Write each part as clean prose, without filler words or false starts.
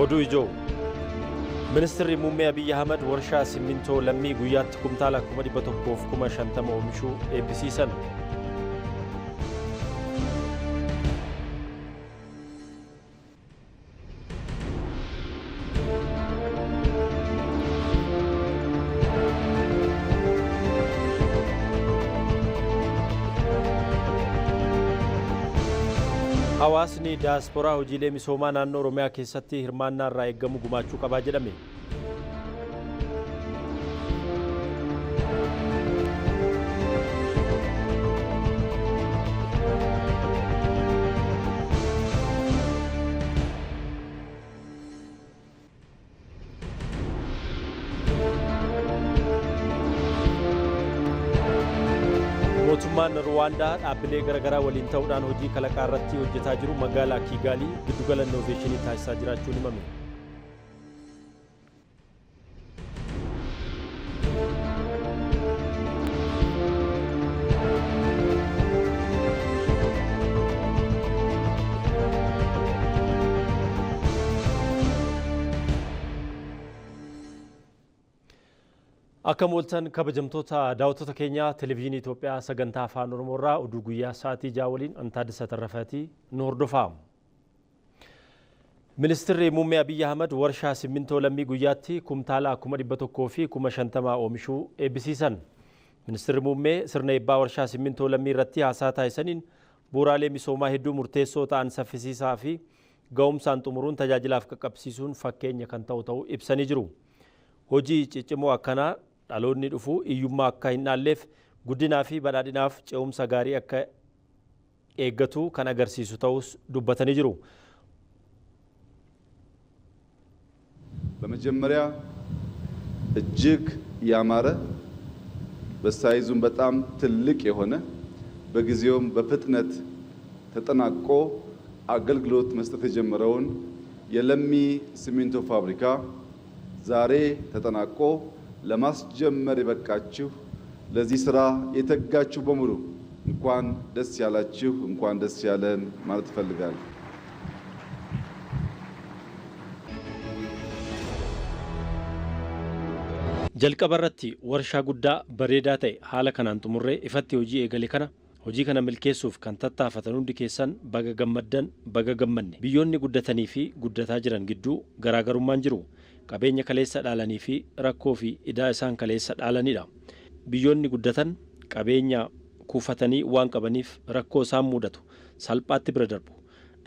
Oduu ijoo. Ministeerri Muummee Abiyyi Ahmad warshaa simmintoo Lammii guyyaatti kumtaala 150,000 oomishuu eebbisiisan. Hawaasni diyaasporaa hojiilee misoomaa naannoo Oromiyaa keessatti hirmaannaa irraa eeggamu gumaachuu qabaa jedhame. Mootummaan Ruwaandaa dhaabbilee garaagaraa waliin ta'uudhaan hojii kalaqaa irratti hojjetaa jiru magaalaa Kiigaalii giddugala innoveeshinii taasisaa jiraachuun himame. Akka mooltan kabajamtoota daawwattoota keenyaa, Televezyiinii Itoophiyaa sagantaa Afaan Oromoo irraa oduu guyyaa sa'aatii 6 waliin Antaaddisa Tarrafaatii nu hordofaa. Ministeerri Muummee Abiyyi Ahmad warshaa simmintoo Lammii guyyaatti kumtaala 150,000 oomishuu eebbisiisan. Ministeerri Muummee sirna eebbaa warshaa simmintoo Lammii irratti haasaa taasisaniin, bu'uuraalee misoomaa hedduu murteessoo ta'an saffisiisaa fi ga'umsaan xumuruun tajaajilaaf qaqqabsiisuun fakkeenya kan ta'u ta'uu ibsanii jiru. Hojii ciccimoo akkanaa dhaloonni dhufu hiyyummaa akka hin dhaalleef, guddinaa fi badhaadhinaaf ce'umsa gaarii akka eeggatu kan agarsiisu ta'us dubbatanii jiru. በመጀመሪያ እጅግ ያማረ፣ በሳይዙም በጣም ትልቅ የሆነ፣ በጊዜውም በፍጥነት ተጠናቆ አገልግሎት መስጠት የጀመረውን የለሚ ሲሚንቶ ፋብሪካ ዛሬ ተጠናቆ ለማስጀመር የበቃችሁ፣ ለዚህ ስራ የተጋችሁ በሙሉ እንኳን ደስ ያላችሁ፣ እንኳን ደስ ያለን ማለት እፈልጋለሁ። Jalqaba irratti warshaa guddaa bareedaa ta'e haala kanaan xumurree ifatti hojii eegale kana, hojii kana milkeessuuf kan tattaafatan hundi keessan baga gammaddan, baga gammanne. Biyyoonni guddatanii fi guddataa jiran gidduu garaagarummaan jiru qabeenya kaleessa dhaalanii fi rakkoo fi idaa isaan kaleessa dhaalanidha. Biyyoonni guddatan qabeenya kuufatanii waan qabaniif rakkoo isaan mudatu salphaatti bira darbu.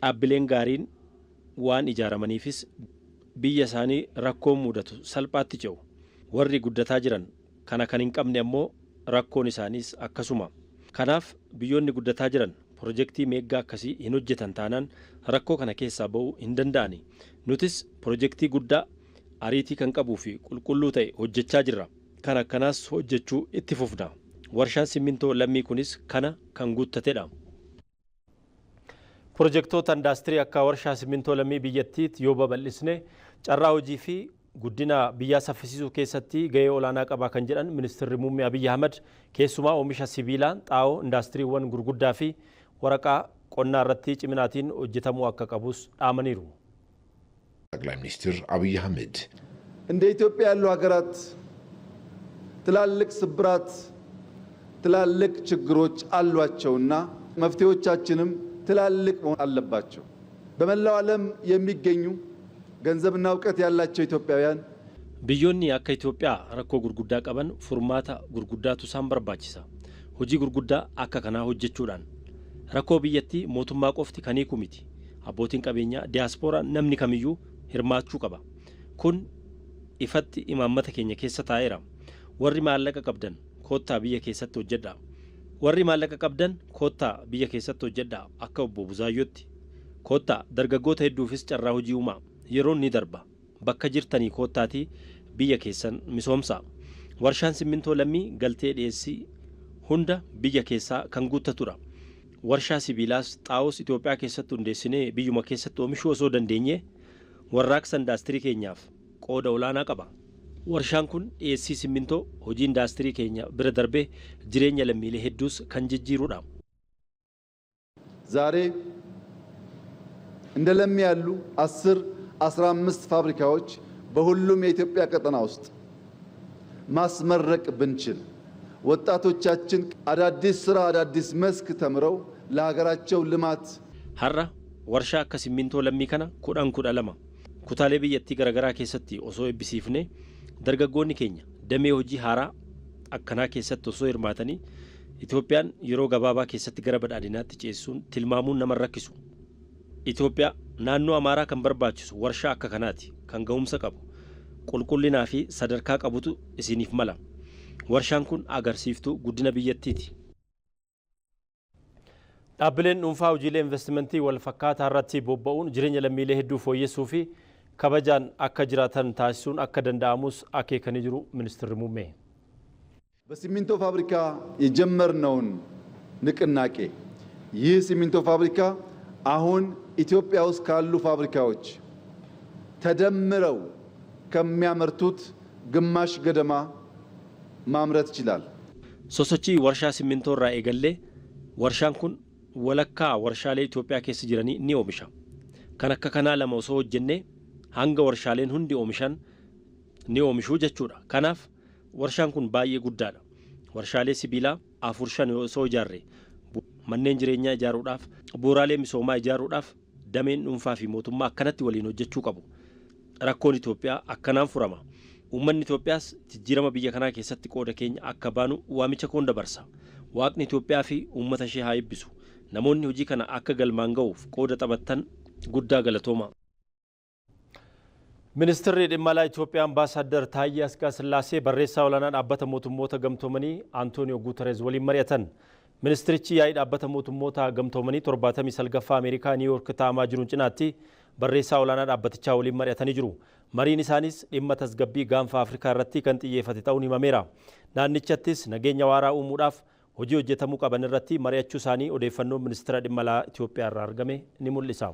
Dhaabbileen gaariin waan ijaaramaniifis biyya isaanii rakkoo mudatu salphaatti ce'u. Warri guddataa jiran kana kan hin qabne ammoo rakkoon isaaniis akkasuma. Kanaaf biyyoonni guddataa jiran pirojektii meeggaa akkasii hin hojjetan taanaan rakkoo kana keessaa ba'uu hin danda'ani. Nutis pirojektii guddaa ariitii kan qabuu fi qulqulluu ta'e hojjechaa jirra. Kan akkanaas hojjechuu itti fufna. Warshaan simmintoo Lammii kunis kana kan guuttatedha. Pirojektoota indaastirii akka warshaa simmintoo Lammii biyyattiitti yoo babal'isne carraa hojii fi guddina biyyaa saffisiisuu keessatti gahee olaanaa qaba kan jedhan Ministeerri Muummee Abiyyi Ahmad, keessumaa oomisha sibiilaa, xaa'oo, indaastiriiwwan gurguddaa fi waraqaa, qonnaa irratti ciminaatiin hojjetamuu akka qabus dhaamaniiru. ጠቅላይ ሚኒስትር አብይ አህመድ እንደ ኢትዮጵያ ያሉ ሀገራት ትላልቅ ስብራት፣ ትላልቅ ችግሮች አሏቸውና መፍትሄዎቻችንም ትላልቅ መሆን አለባቸው። በመላው ዓለም የሚገኙ ገንዘብና እውቀት ያላቸው ኢትዮጵያውያን Biyyoonni akka Itoophiyaa rakkoo gurguddaa qaban furmaata gurguddaatu isaan barbaachisa. Hojii gurguddaa akka kanaa hojjechuudhaan rakkoo biyyattii mootummaa qofti kan hiiku miti. Abbootiin qabeenyaa, diyaaspooraa, namni kamiyyuu hirmaachuu qaba. Kun ifatti imaammata keenya keessa taa'eera. Warri maallaqa qabdan koottaa biyya keessatti hojjedhaa. Warri maallaqa qabdan koottaa biyya keessatti hojjedhaa, akka obbo Buzaayyootti. Koottaa dargaggoota hedduufis carraa hojii uumaa. Yeroon ni darba. Bakka jirtanii koottaatii biyya keessan misoomsaa. Warshaan simmintoo Lammii galtee dhiyeessii hunda biyya keessaa kan guuttatudha. Warshaa sibiilaas xaa'oos Itoophiyaa keessatti hundeessinee biyyuma keessatti oomishuu osoo dandeenye warraaqsa indaastirii keenyaaf qooda olaanaa qaba. Warshaan kun dhiyeessii simmintoo, hojii indaastirii keenya bira darbee jireenya lammiilee hedduus kan jijjiirudha. ዛሬ እንደ ለሚ ያሉ 10 15 ፋብሪካዎች በሁሉም የኢትዮጵያ ቀጠና ውስጥ ማስመረቅ ብንችል ወጣቶቻችን አዳዲስ ስራ አዳዲስ መስክ ተምረው ለሀገራቸው ልማት Har'a warshaa akka simmintoo lammii kana 10 12 kutaalee biyyattii garaagaraa keessatti osoo eebbisiifne dargaggoonni keenya damee hojii haaraa akkanaa keessatti osoo hirmaatanii Itoophiyaan yeroo gabaabaa keessatti gara badhaadhinaatti ceesisuun tilmaamuun nama rakkisu. Itoophiyaa naannoo Amaaraa kan barbaachisu warshaa akka kanaati kan ga'umsa qabu qulqullinaa fi sadarkaa qabutu isiniif mala. Warshaan kun agarsiiftuu guddina biyyattiiti. Dhaabbileen dhuunfaa hojiilee investimentii wal fakkaataa irratti bobba'uun jireenya lammiilee hedduu fooyyessuu fi kabajaan akka jiraatan taasisuun akka danda'amus akeekanii jiru ministeerri muummee. በሲሚንቶ ፋብሪካ የጀመርነውን ንቅናቄ ይህ ሲሚንቶ ፋብሪካ አሁን ኢትዮጵያ ውስጥ ካሉ ፋብሪካዎች ተደምረው ከሚያመርቱት ግማሽ ገደማ ማምረት ይችላል። Sosochii warshaa simmintoo irraa eegallee warshaan kun walakkaa warshaalee Itoophiyaa keessa jiranii ni oomisha. Kan akka kanaa lama osoo hojjennee hanga warshaaleen hundi oomishan ni oomishuu jechuudha. Kanaaf warshaan kun baay'ee guddaadha. Warshaalee sibiilaa 4 5 osoo ijaarre manneen jireenyaa ijaaruudhaaf bu'uuraalee misoomaa ijaaruudhaaf dameen dhuunfaa fi mootummaa akkanatti waliin hojjechuu qabu. Rakkoon Itoophiyaa akkanaan furama. Uummanni Itoophiyaas jijjiirama biyya kanaa keessatti qooda keenya akka baanu waamicha koon dabarsa. Waaqni Itoophiyaa fi uummata ishee haa eebbisu. Namoonni hojii kana akka galmaan ga'uuf qooda taphattan guddaa galatooma. Ministeerri dhimma alaa Itoophiyaa Ambaasaadder Taayyee Asqasillaasee barreessaa olaanaa dhaabbata mootummoota gamtoomanii Antooniyoo Guutereez waliin mari'atan. Ministerichi yaa'ii dhaabbata mootummoota gamtoomanii 79ffaa Ameerikaa Niiwuyoork taa'amaa jiruun cinaatti barreessaa olaanaa dhaabbatichaa waliin mari'atanii jiru. Mariin isaanis dhimma tasgabbii gaanfa Afrikaa irratti kan xiyyeeffate ta'uun himameera. Naannichattis nageenya waaraa uumuudhaaf hojii hojjetamuu qaban irratti mari'achuu isaanii odeeffannoon ministeera dhimma alaa Itoophiyaa irraa argame ni mul'isa.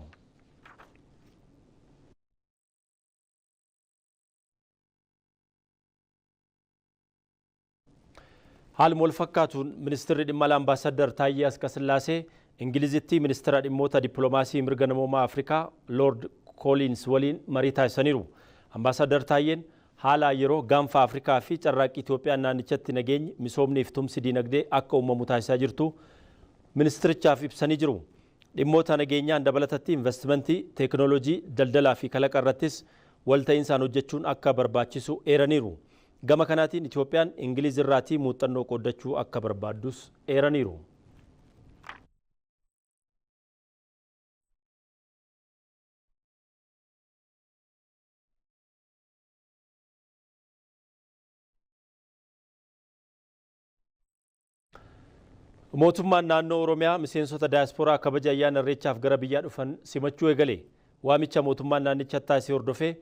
Haaluma wal fakkaatuun ministeerri dhimma alaa Ambaasaadder Taayyee Asqasillaasee Ingilizitti ministeera dhimmoota dippiloomaasii mirga namoomaa Afrikaa Lord Collins waliin marii taasisaniiru. Ambaasaadder Taayyeen haala yeroo gaanfa Afrikaa fi carraaqqii Itoophiyaan naannichatti nageenyi misoomnii fi tumsi diinagdee akka uumamu taasisaa jirtu ministerichaaf ibsanii jiru. Dhimmoota nageenyaan dabalatatti investimentii, teekinooloojii, daldalaa fi kalaqa irrattis walta'iinsaan hojjechuun akka barbaachisu eeraniiru. Gama kanaatiin Itoophiyaan Ingiliz irraatii muuxannoo qooddachuu akka barbaaddus eeraniiru. Mootummaan naannoo Oromiyaa miseensota daayaspooraa kabaja ayyaana Irreechaaf gara biyyaa dhufan simachuu eegale. Waamicha mootummaan naannicha taasise hordofee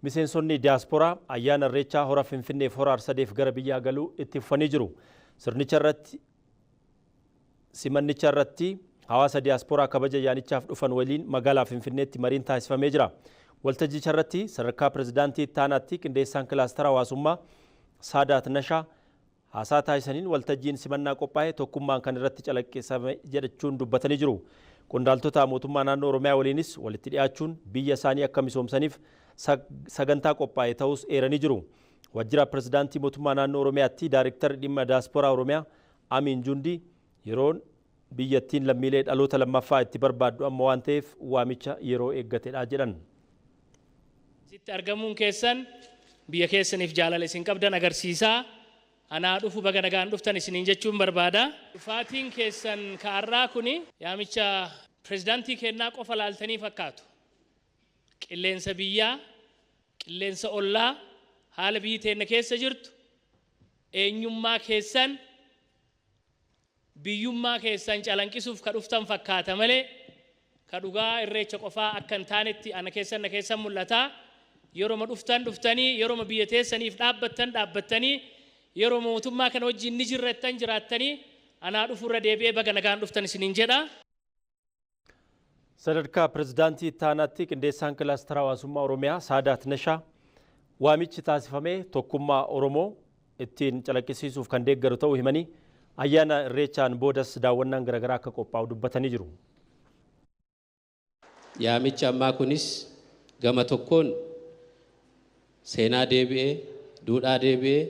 miseensonni daayaspooraa ayyaana Irreechaa hora Finfinneef hora Arsadeef gara biyyaa galuu itti fufanii jiru. Sirnicha irratti simannicha irratti hawaasa daayaspooraa kabaja ayyaanichaaf dhufan waliin magaalaa Finfinneetti mariin taasifamee jira. Waltajjicha irratti sadarkaa pirezidaantii itti aanaatti qindeessaan kilaastara hawaasummaa Saadaat Nashaa haasaa taasisaniin waltajjiin simannaa qophaa'e tokkummaan kan irratti calaqqeessame jedhachuun dubbatanii jiru. Qondaaltota mootummaa naannoo Oromiyaa waliinis walitti dhiyaachuun biyya isaanii akka misoomsaniif sagantaa qophaa'e ta'us eeranii jiru. Waajjira pirezidaantii mootummaa naannoo Oromiyaatti daareektarri dhimma daayaspooraa Oromiyaa Amiin Jundii yeroon biyyattiin lammiilee dhaloota lammaffaa itti barbaaddu amma waan ta'eef waamicha yeroo eeggatedha jedhan. Sitti argamuun keessan biyya keessaniif jaalala isin qabdan agarsiisaa. Anaa dhufu baga nagaan dhuftan isiniin jechuun barbaada. Dhufaatiin keessan ka'arraa kuni yaamicha pirezidaantii kennaa qofa laaltanii fakkaatu. Qilleensa biyyaa, qilleensa ollaa, haala biyyi teenna keessa jirtu, eenyummaa keessan, biyyummaa keessan calanqisuuf ka dhuftan fakkaata malee ka dhugaa irreecha qofaa akka hin taanetti ana keessan na keessan mul'ata. Yeroo dhuftan dhuftanii, yeroo biyya teessaniif dhaabbattan dhaabbattanii, yeroo mootummaa kana wajjin ni jirrattan jiraattanii anaa dhufurra deebi'ee baga nagaan dhuftan isiniin jedha. Sadarkaa pirezidaantii itti aanaatti qindeessaan kilaastara hawaasummaa Oromiyaa Saadaat Nashaa waamichi taasifamee tokkummaa Oromoo ittiin calaqqisiisuuf kan deeggaru ta'uu himanii ayyaana Irreechaan boodas daawwannaan garaagaraa akka qophaa'u dubbatanii jiru. Yaamichi ammaa kunis Gama tokkoon seenaa deebi'ee, duudhaa deebi'ee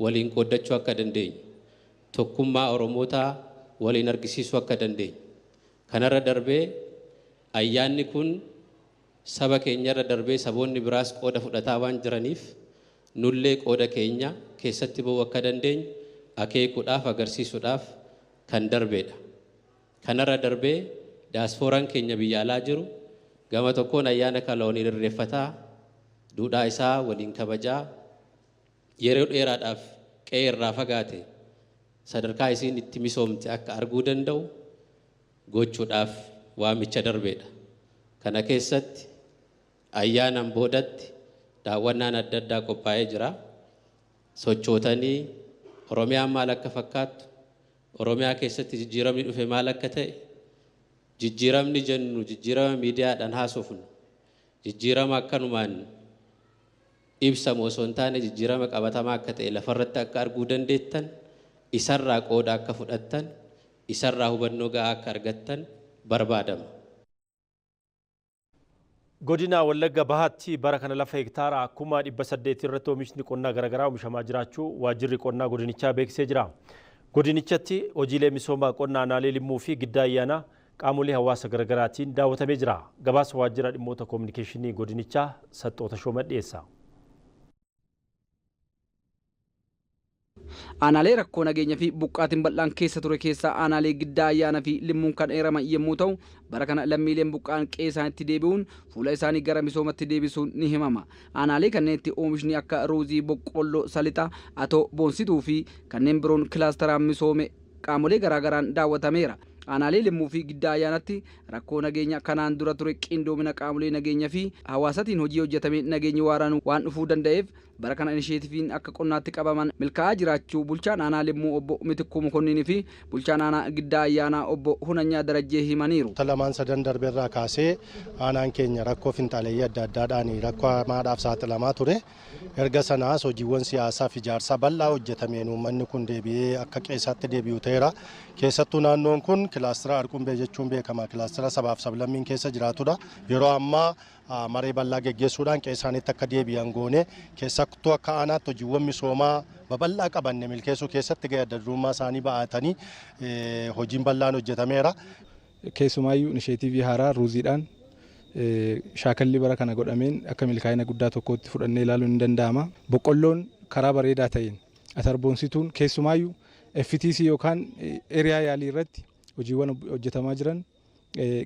waliin qooddachuu akka dandeenyu, tokkummaa Oromootaa waliin argisiisuu akka dandeenyu. Kanarra darbee ayyaanni kun saba keenyarra darbee saboonni biraas qooda fudhataa waan jiraniif nullee qooda keenya keessatti ba'uu akka dandeenyu akeekuudhaaf agarsiisuudhaaf kan darbeedha. Kanarra darbee daasfooraan keenya biyya alaa jiru gama tokkoon ayyaana kana waliin irreeffataa, duudhaa isaa waliin kabajaa, yeroo dheeraadhaaf qe'ee irraa fagaate sadarkaa isiin itti misoomte akka arguu danda'u gochuudhaaf waamicha darbeedha. Kana keessatti ayyaanaan boodatti daawwannaan adda addaa qophaa'ee jira. Sochootanii Oromiyaan maal akka fakkaattu, Oromiyaa keessatti jijjiiramni dhufe maal akka ta'e, jijjiiramni jennu jijjiirama miidiyaadhaan haasofnu, jijjiirama akkanumaan ibsamu osoo hin taane jijjiirama qabatamaa akka ta'e lafarratti akka arguu dandeettan, isarraa qooda akka fudhattan, isarraa hubannoo ga'aa akka argattan barbaadama. Godina Wallagga Bahaatti bara kana lafa hektaara 800,000 irratti oomishni qonnaa garaagaraa oomishamaa jiraachuu waajjirri qonnaa godinichaa beeksisee jira. Godinichatti hojiilee misooma qonnaa aanaalee Limmuu fi Giddaa Ayyaanaa qaamolee hawaasa garaagaraatiin daawwatamee jira. Gabaasa waajjira dhimmoota koominikeeshinii godinichaa Saxxoota Shooma dhiyeessa. Aanaalee rakkoo nageenya fi buqqaatiin bal'aan keessa ture keessaa aanaalee Giddaa Ayyaanaa fi Limmuun kan eeraman yommuu ta'u, bara kana lammiileen buqqa'an qe'ee isaaniitti deebi'uun fuula isaanii gara misoomatti deebisuun ni himama. Aanaalee kanneenitti oomishni akka ruuzii, boqqoolloo, salixa, atoo, boonsituu fi kanneen biroon kilaasteraan misoome qaamolee garaagaraan daawwatameera. Aanaalee Limmuu fi Giddaa Ayyaanatti rakkoo nageenya kanaan dura ture qindoomina qaamolee nageenya fi hawaasatiin hojii hojjetamee nageenyi waaraan waan dhufuu danda'eef bara kana inisheetiiviin akka qonnaatti qabaman milkaa'aa jiraachuu bulchaan aanaa Limmuu obbo Mitikkuu Mokonninii fi bulchaan aanaa Giddaa Ayyaanaa obbo Hunanyaa Darajjee himaniiru. Lamaan sadan darbeerraa kaasee aanaan keenya rakkoo finxaaleeyyii adda addaadhaan rakkoo hamaadhaaf saaxilamaa ture. Erga sanaas hojiiwwan siyaasaa fi ijaarsaa bal'aa hojjetameen uummanni kun deebi'ee akka qe'eessaatti deebi'u ta'eera. Keessattuu naannoon kun kilaastera Arqumbee jechuun beekama. Kilaastera sabaaf sablammiin keessa jiraatudha. Yeroo ammaa maree bal'aa geggeessuudhaan qe'ee isaaniitti akka deebi'an goone, keessattuu akka aanaatti hojiiwwan misoomaa babal'aa qabanne milkeessuu keessatti gahee adda durummaa isaanii ba'atanii hojiin bal'aan hojjetameera. Keessumaayyuu inisheetiivii haaraa ruuziidhaan shaakalli bara kana godhameen akka milkaa'ina guddaa tokkootti fudhannee ilaaluun ni danda'ama. Boqqolloon karaa bareedaa ta'een atarboonsituun keessumaayyuu FTC yookaan eriyaa yaalii irratti hojiiwwan hojjetamaa jiran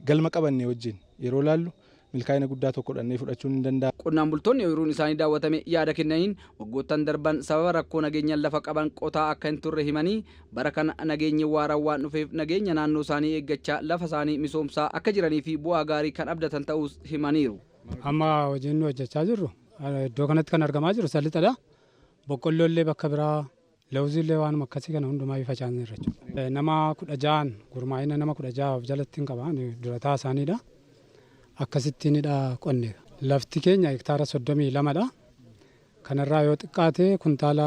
galma qabanne wajjin yeroo ilaallu milkaa'ina guddaa tokko fudhannee fudhachuun ni danda'ama. Qonnaan bultoonni ooyiruun isaanii daawwatame yaada kennaniin waggoottan darban sababa rakkoo nageenyaan lafa qaban qotaa akka hin turre himanii bara kana nageenyi waaraan waan dhufeef nageenya naannoo isaanii eeggachaa lafa isaanii misoomsaa akka jiranii fi bu'aa gaarii kan abdatan ta'us himaniiru. Amma hojiin nu hojjechaa jirru iddoo kanatti kan argamaa jiru salixadha. Boqqolloo illee bakka biraa lawuzii illee waanuma akkasii kana hundumaa facaasneerra jechuudha. Nama 16 gurmaa'ina nama 16 of jalatti hin qaban durataa isaaniidha. Akkasittiinidha qonne. Lafti keenya hektaara 32dha. Kanarraa yoo xiqqaate kuntaala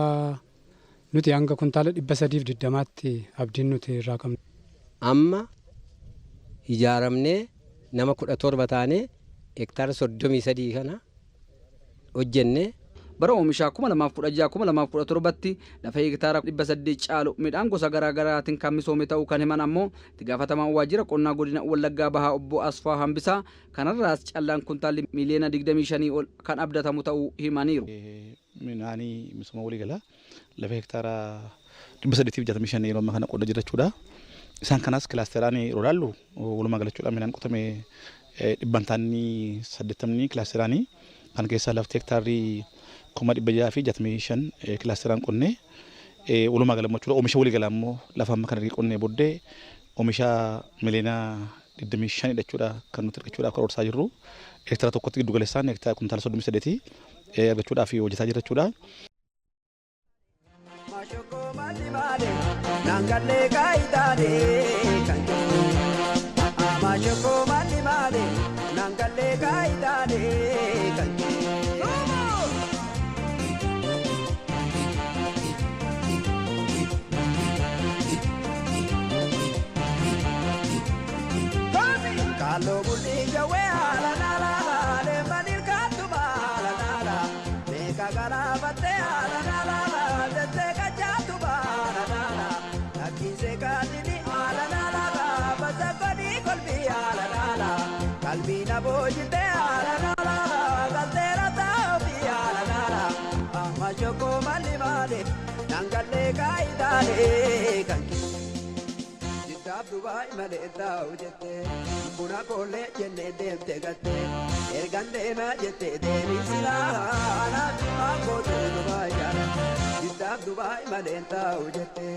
nuti hanga kuntaala 320tti abdiin nuti irraa qabna. Amma ijaaramnee nama 17 taanee hektaara 33 kana hojjennee. Bara oomishaa 2016-2017tti lafa hektaara 800 caalu midhaan gosa garaa garaatiin kan misoome ta'uu kan himan ammoo itti gaafatamaan waajjira qonnaa godina Wallaggaa Bahaa obbo Asfaa Hambisaa kanarraas callaan kuntaalli miiliyoona 25 ol kan abdatamu ta'uu himaniiru. Midhaanii misooma waliigalaa lafa hektaara 865 yeroo ammaa kana qonna jira jechuudha. Isaan kanas kilaasteraan yeroo ilaallu walumaa galachuudhaan midhaan qotame dhibbantaanni 80 kilaasteraanii kan keessaa lafti hektaarri 665,000 kilaasteraan qonnee walumaa galatti jechuudha. Oomisha waliigalaa immoo lafa amma kana qonnee booddee oomisha miliyoona 25 jechuudha kan nuti argachuudhaaf karoorsaa jirru. Hektaara tokkotti giddu galeessaan hektaara kuntaala 38 argachuudhaaf hojjetaa jira jechuudha. Nangalee kaayitaanee kan jiru. Maashokoo maali maali nangalee kaayitaanee kan jiru. Kalloo bulii jawwee haala naala haalee manil kaatee. Qalbii na boojite haala naala galteera taa'uufi haala naala amma jokkoo malli maale nangallee kaayitaalee kan jiddaaf Dubaay malee taa'u jette buna koollee jennee deemte gatte ergan deemaa jette deemii silaa anaaf jimmaa kootu Dubaay jaala jiddaaf Dubaay malee taa'u jette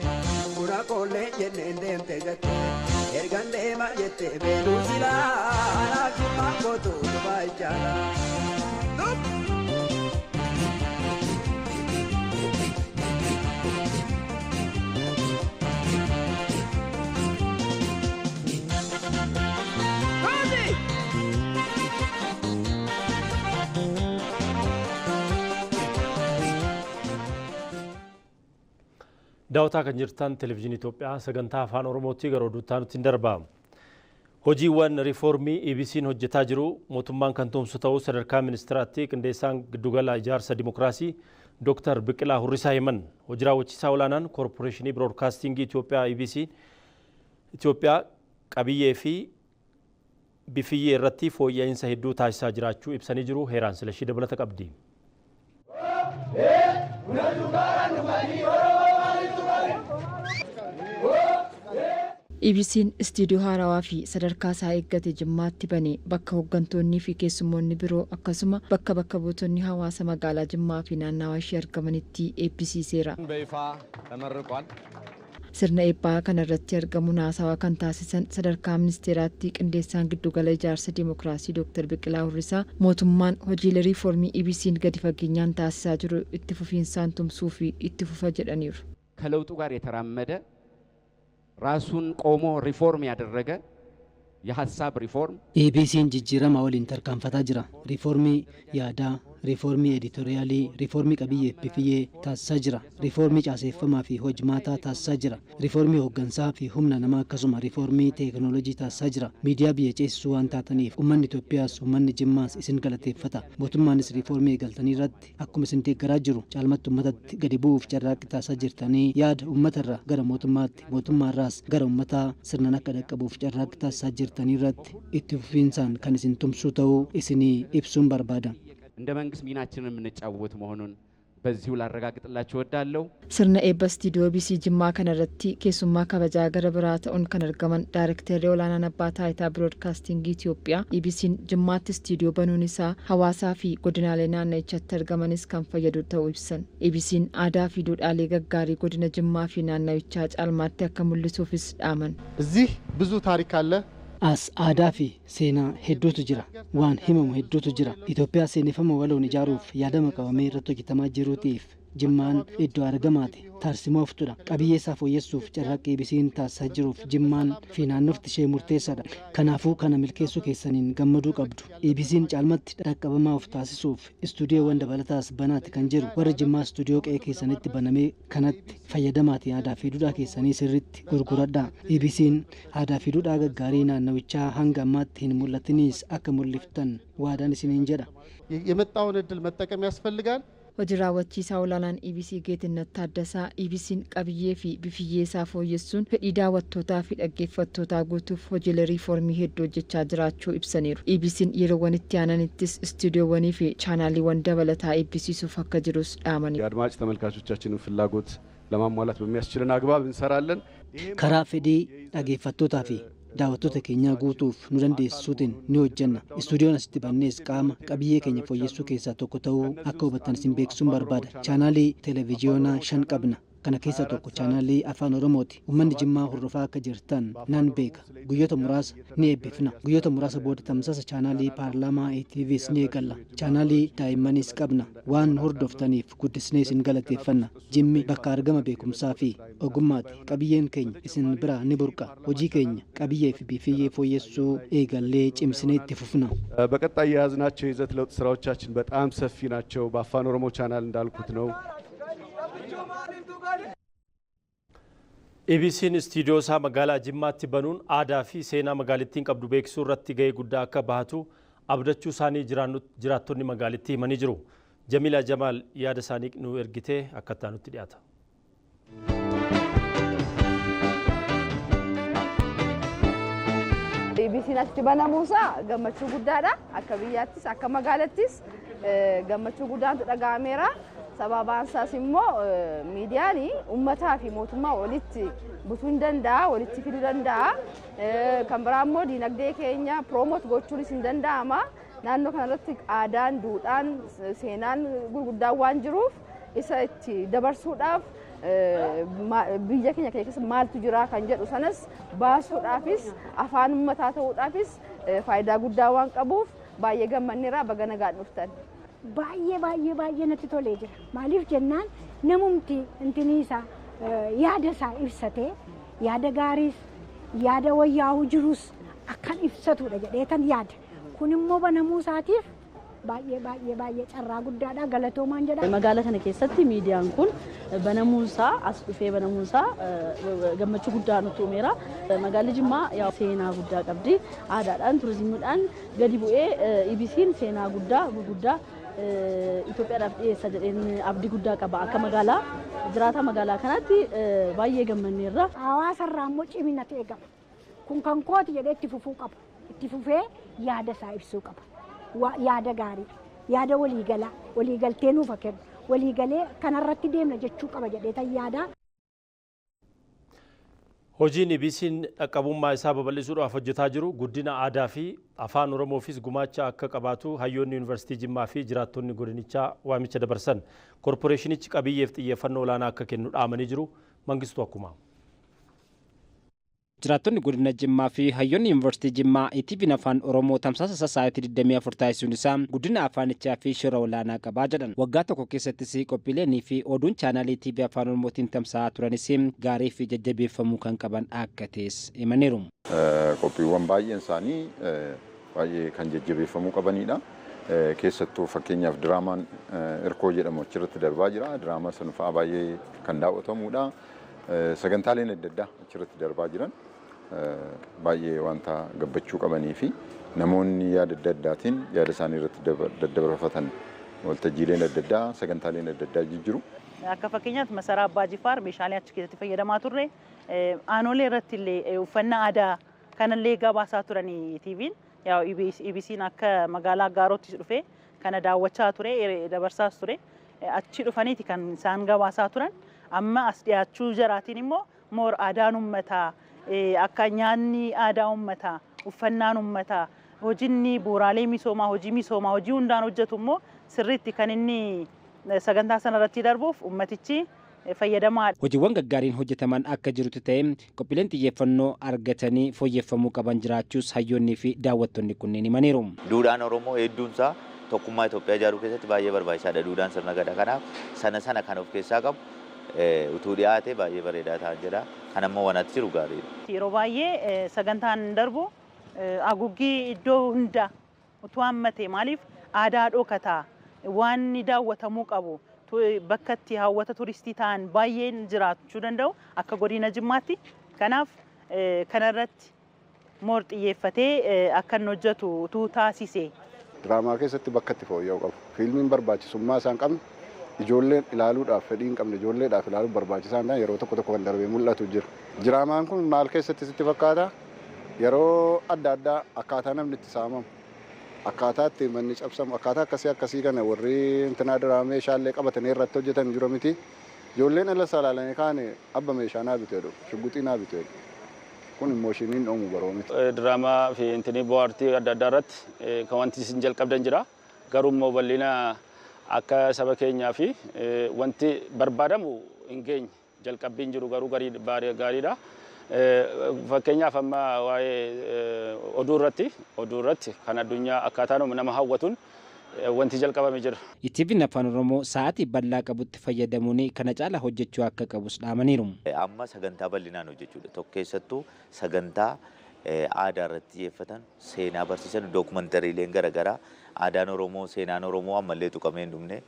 buna koollee jennee deemte gatte ergan deemaa jette beeluu silaa anaaf jimmaa kootu Dubaay jaala. Daawwataa kan jirtan Televezyiinii Itoophiyaa sagantaa Afaan Oromootti gara oduutti nutti hin darba. Hojiiwwan riifoormii EBC'n hojjetaa jiru mootummaan kan tumsu ta'uu sadarkaa ministeeraatti qindeessaan giddugala ijaarsa dimokiraasii Dooktar Biqilaa Hurrisaa himan. Hojii raawwachiisaa olaanaan Koorporeeshinii Biroodkaastingii Itoophiyaa EBC Itoophiyaa qabiyyee fi bifiyyee irratti fooyya'insa hedduu taasisaa jiraachuu ibsanii jiru. Heeraan Silashii dabalata qabdi. EBC'n istiidiyoo haarawaa fi sadarkaa isaa eeggate Jimmaatti bane bakka hooggantoonnii fi keessummoonni biroo akkasuma bakka bakka buutonni hawaasa magaalaa Jimmaa fi naannawaa ishee argamanitti eebbisiiseera. በይፋ ተመርቋል። Sirna eebbaa kanarratti argamuun haasawaa kan taasisan sadarkaa ministeeraatti qindeessaan giddugala ijaarsa dimokiraasii Dooktar Biqilaa Hurrisaa mootummaan hojiilee riifoormii EBC'n gadi fageenyaan taasisaa jiru itti fufiinsaan tumsuu fi itti fufa jedhaniiru. ከለውጡ ጋር የተራመደ ራሱን ቆሞ ሪፎርም ያደረገ የሀሳብ ሪፎርም EBC'n jijjiirama waliin tarkaanfataa jira. Riifoormii yaadaa, riifoormii editoriyaalii, riifoormii qabiyyee fi bifiyyee taasisaa jira. Riifoormii caaseeffamaa fi hojmaataa taasisaa jira. Riifoormii hooggansaa fi humna namaa akkasuma riifoormii teekinooloojii taasisaa jira. Miidiyaa biyya ceesisuu waan taataniif uummanni Itoophiyaas uummanni Jimmaas isin galateeffata. Mootummaanis riifoormii eegaltanii irratti akkuma isin deeggaraa jiru caalmatti uummatatti gadi bu'uuf carraaqqii taasisaa jirtanii yaada uummatarraa gara mootummaatti mootummaarraas gara uummataa sirnaan akka dhaqqabuuf carraaqqii taasisaa jirtanii irratti itti fufiinsaan kan isin tumsuu ta'uu isinii ibsuun barbaada. እንደ መንግስት ሚናችንን የምንጫወት መሆኑን በዚሁ ላረጋግጥላችሁ እወዳለሁ። Sirna eebba istiidiyoo EBC Jimmaa kanarratti keessummaa kabajaa gara biraa ta'uun kan argaman Daayirektarri olaanaan abbaa taayitaa Biroodkaastingii Itoophiyaa EBC'n Jimmaatti istiidiyoo banuun isaa hawaasaa fi godinaalee naannichatti argamanis kan fayyadu ta'uu ibsan. EBC'n aadaa fi duudhaalee gaggaarii godina Jimmaa fi naannawichaa caalmaatti akka mul'isuufis dhaaman. እዚህ ብዙ ታሪክ አለ። As aadaa fi seenaa hedduutu jira. Waan himamu hedduutu jira. Itoophiyaa seeneffama waloon ijaaruuf yaadama qabamee irratti hojjetamaa jiruutiif Jimmaan iddoo argamaati. Tarsimooftudha. Qabiyyee isaa fooyyessuuf carraaqqii EBC'n taasisaa jiruuf Jimmaan fi naannofti ishee murteessaadha. Kanaafuu kana milkeessuu keessaniin gammaduu qabdu. EBC'n caalmatti dhaqqabamaa of taasisuuf istuudiyoowwan dabalataas banaati kan jiru. Warri Jimmaa istuudiyoo qe'ee keessanitti banamee kanatti fayyadamaati aadaa fi duudhaa keessanii sirriitti gurguradhaa. EBC'n aadaa fi duudhaa gaggaarii naannawichaa hanga ammaatti hin mul'atiniis akka mul'iftan waadaan isiniin jedha. የመጣውን እድል መጠቀም ያስፈልጋል። Hojii raawwachiisaa olaanaan EBC Geetinnat Taaddasaa EBC'n qabiyyee fi bifiyyee isaa fooyyessuun fedhii daawwattootaa fi dhaggeeffattootaa guutuuf hojiilee riifoormii hedduu hojjechaa jiraachuu ibsaniiru. EBC'n yeroowwan itti aananittis istuudiyoowwanii fi chaanaaliiwwan dabalataa eebbisiisuuf akka jirus dhaamaniiru. የአድማጭ ተመልካቾቻችንን ፍላጎት ለማሟላት በሚያስችለን አግባብ እንሰራለን። Karaa fedhii dhaggeeffattootaa fi daawwattoota keenyaa guutuuf nu dandeessisuutiin ni hojjenna. Istuudiyoon asitti bannees qaama qabiyyee keenya fooyyessuu keessaa tokko ta'uu akka hubattan isin beeksisuun barbaada. Chaanaalii televiziyoonaa 5 qabna. Kana keessaa tokko chaanaalii Afaan Oromooti. Uummanni Jimmaa hordofaa akka jirtan nan beeka. Guyyoota muraasa ni eebbifna. Guyyoota muraasa booda tamsaasa chaanaalii paarlaamaa ETVs ni eegalla. Chaanaalii daa'immanis qabna. Waan hordoftaniif guddisnee isin galateeffanna. Jimmi bakka argama beekumsaa fi ogummaati. Qabiyyeen keenya isin biraa ni burqa. Hojii keenya qabiyyee fi bifiyyee fooyyessuu eegallee cimsinee itti fufna. በቀጣይ የያዝናቸው የይዘት ለውጥ ስራዎቻችን በጣም ሰፊ ናቸው። በአፋን ኦሮሞ ቻናል እንዳልኩት ነው። EBC'n istiidiyoo isaa magaalaa Jimmaatti banuun aadaa fi seenaa magaalittiin qabdu beeksisuu irratti gahee guddaa akka bahatu abdachuu isaanii jiraattonni magaalittii himanii jiru. Jamiila Jamaal yaada isaanii nu ergitee akka itti aanutti dhiyaata. EBC'n asitti banamuusaa gammachuu guddaadha. Akka biyyaattis akka magaalattis gammachuu guddaatu dhaga'ameera. Sababaan isaas immoo miidiyaan uummataa fi mootummaa walitti butuu hin danda'a, walitti fiduu danda'a. Kan biraa immoo diinagdee keenya promote gochuunis hin danda'ama. Naannoo kanarratti aadaan, duudhaan, seenaan gurguddaan waan jiruuf isa itti dabarsuudhaaf biyya keenya keessa maaltu jira kan jedhu sanas baasuudhaafis afaan uummataa ta'uudhaafis faayidaa guddaa waan qabuuf baay'ee gammanneera baga nagaan dhuftan. Baay'ee baay'ee baay'ee natti tolee jira. Maaliif jennaan namumti intinii isaa yaada isaa ibsatee yaada gaariis yaada wayyaa'uu jirus akkan ibsatudha jedheetan yaada. Kun immoo banamuu isaatiif baay'ee baay'ee baay'ee carraa guddaadha galatoomaan jedha. Magaala kana keessatti miidiyaan kun banamuunsaa as dhufee banamuunsaa gammachuu guddaa nutti uumeera. Magaalli Jimmaa seenaa guddaa qabdi. Aadaadhaan turizimiidhaan gadi bu'ee EBC'n seenaa guddaa gurguddaa Itoophiyaadhaaf dhiyeessa jedheen abdii guddaa qaba. Akka magaalaa jiraataa magaalaa kanaatti baay'ee gammanneerra. Hawaasarraa immoo ciminatu eegama. Kun kan kooti jedhee itti fufuu qaba. Itti fufee yaada isaa ibsuu qaba. Yaada gaarii, yaada waliigalaa, waliigaltee nuuf kennu, waliigalee kanarratti deemna jechuu qaba jedhee tan yaada. Hojiin EBC'n dhaqqabummaa isaa babal'isuudhaaf hojjetaa jiru guddina aadaa fi afaan Oromoofis gumaacha akka qabaatu hayyoonni Yuunivarsiitii Jimmaa fi jiraattonni godinichaa waamicha dabarsan. Koorporeeshinichi qabiyyeef xiyyeeffannoo olaanaa akka kennu dhaamanii jiru. Mangistuu Akkumaa. Jiraattonni godina Jimmaa fi hayyoonni Yuunivarsiitii Jimmaa ETV'n afaan Oromoo tamsaasa sa'aatii 24 taasisuun isaa guddina afaanichaa fi shoora olaanaa qabaa jedhan. Waggaa tokko keessattis qophiileenii fi oduun chaanaalii TV afaan Oromootiin tamsa'aa turanis gaarii fi jajjabeeffamuu kan qaban akka ta'es himaniiru. Qophiiwwan baay'een isaanii baay'ee kan jajjabeeffamuu qabanidha. Keessattuu fakkeenyaaf diraamaan Irkoo jedhamu achirratti darbaa jira. Diraamaa sana fa'aa baay'ee kan daawwatamudha. Sagantaaleen adda addaa achirratti darbaa jiran baay'ee wanta gabbachuu qabanii fi namoonni yaada adda addaatiin yaada isaanii irratti daddabarfatan waltajjiileen adda addaa sagantaaleen adda addaa jijjiiru. Akka fakkeenyaatti masaraa Abbaa Jifaar meeshaalee achi keessatti fayyadamaa turre aanolee irratti illee uffannaa aadaa kanallee gabaasaa turanii TV'n EBC'n akka magaalaa Gaarootti dhufe kana daawwachaa ture dabarsaas ture achi dhufaniiti kan isaan gabaasaa turan. Amma as dhiyaachuu jaraatiin immoo moor aadaan uummataa akka nyaanni aadaa uummataa uffannaan uummataa hojiinni bu'uuraalee misoomaa hojii misoomaa hojii hundaan hojjetu immoo sirriitti kan inni sagantaa sanarratti darbuuf uummatichi fayyadamaadha. Hojiiwwan gaggaariin hojjetaman akka jirutti ta'e qophiileen xiyyeeffannoo argatanii fooyyeffamuu qaban jiraachuus hayyoonnii fi daawwattoonni kunneen himaniiru. Duudhaan Oromoo hedduunsaa tokkummaa Itoophiyaa ijaaruu keessatti baay'ee barbaachisaadha. Duudhaan sirna gadaa kanaaf sana kan of keessaa qabu utuu dhiyaate baay'ee bareedaa ta'an jedha. Kan ammoo wanatti jiru gaariidha. Yeroo baay'ee sagantaan darbu haguuggii iddoo hunda utuu hammate maaliif aadaa dhokataa waan daawwatamuu qabu bakka itti hawwata turistii ta'an baay'een jiraachuu danda'u akka godina Jimmaatti. Kanaaf kanarratti moor xiyyeeffatee akka inni hojjetu utuu taasise. Diraamaa keessatti bakka itti fooyya'uu qabu. Fiilmiin barbaachisummaa isaan qabne ijoolleen ilaaluudhaaf fedhii hin qabne ijoolleedhaaf ilaaluuf barbaachisaa hin taane yeroo tokko tokko kan darbee mul'atu jira. Diraamaan kun maal keessatti sitti fakkaata? Yeroo adda addaa akkaataa namni itti saamamu, akkaataa itti manni cabsamu, akkaataa akkasii akkasii kana warri intinaa diraamaa meeshaalee qabatanii irratti hojjetan jiru miti. Ijoolleen ala salaalanii kaane abba meeshaa naa bitu jedhu, shugguxii naa bitu jedhu. Kun immoo shiniin dhoomu baroo miti. Diraamaa fi intinii bohaartii adda addaa irratti kan wanti isin jalqabdan jira. Garuu immoo bal'ina akka saba keenyaa fi wanti barbaadamu hin geenye jalqabbiin jiru garuu gaariidha. Fakkeenyaaf amma waa'ee oduu irratti kan addunyaa akkaataa nama hawwatuun wanti jalqabame jira. ETV'n afaan Oromoo sa'aatii bal'aa qabutti fayyadamuun kana caala hojjechuu akka qabus dhaamaniiru. Amma sagantaa bal'inaan hojjechuudha. Tokko keessattuu sagantaa aadaa irratti xiyyeeffatan, seenaa barsiisan, dookumantariileen garaagaraa aadaan Oromoo, seenaan Oromoo ammallee tuqamee hin dhumne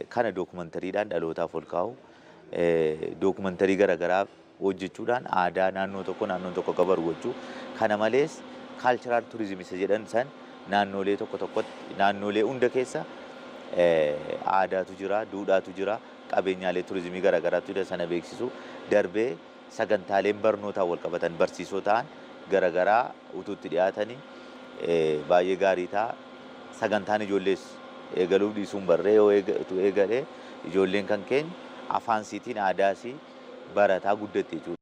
kana dookumantariidhaan dhalootaaf ol kaa'u, dookumantarii garaagaraa hojjechuudhaan aadaa naannoo tokko naannoon tokko akka baru gochuu. Kana malees kaalchiraal turizimii isa jedhan san naannolee tokko tokkotti naannolee hunda keessa aadaatu jira, duudhaatu jira, qabeenyaalee turizimii garaagaraatu jira sana beeksisu darbee sagantaaleen barnootaan wal qabatan barsiisoo ta'an garaagaraa utuu itti dhiyaatanii baay'ee gaarii ta'a. Sagantaan ijoollees eegaluuf dhiisuun barree yoo eegalee ijoolleen kan keenya afaan siitiin aadaasii barataa guddatte jechuudha.